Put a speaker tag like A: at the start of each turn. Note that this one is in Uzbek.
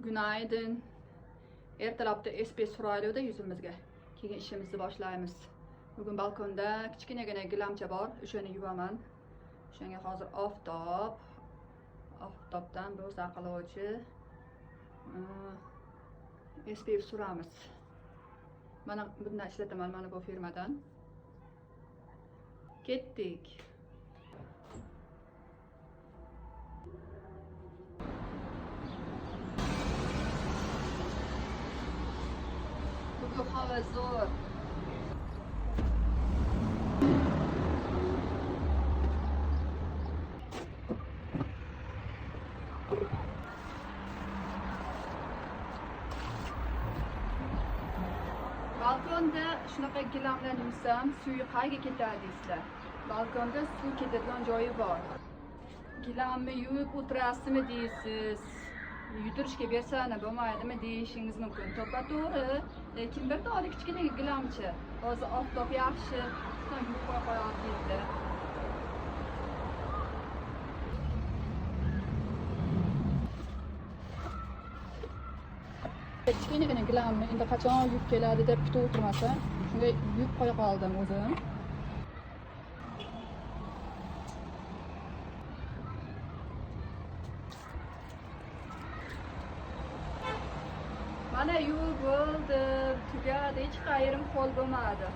A: Günaydın. Ertalabda SPF suraylikda yuzimizga. Keyin ishimizni boshlaymiz. Bugun balkonda kichkinagina gilamcha bor, o'shani yuvaman. O'shanga hozir oftob, oftobdan bu saqlovchi SPF suramiz. Mana bundan ishlataman, mana bu firmadan. Ketdik. Bugun havo zo'r. Balkonda shunaqa gilamlarni yuvsam, suvi qayerga ketadi deysizlar. Balkonda suv ketadigan joyi bor. Gilamni yuvib o'tirasizmi deysiz. Yudirishga bersana bo'lmaydimi deyishingiz mumkin. To'ppa-to'g'ri, lekin bir dona kichkina gilamchi. Hozir oftob yaxshi, shundan yuvib qo'ya qo'yapti. Kichkinagina gilamni endi qachon yuvib keladi deb kutib o'tirmasam, shunga yuvib qo'ya qoldim o'zim. Mana yuvib bo'ldi, tugadi, hech qayerim ho'l bo'lmadi.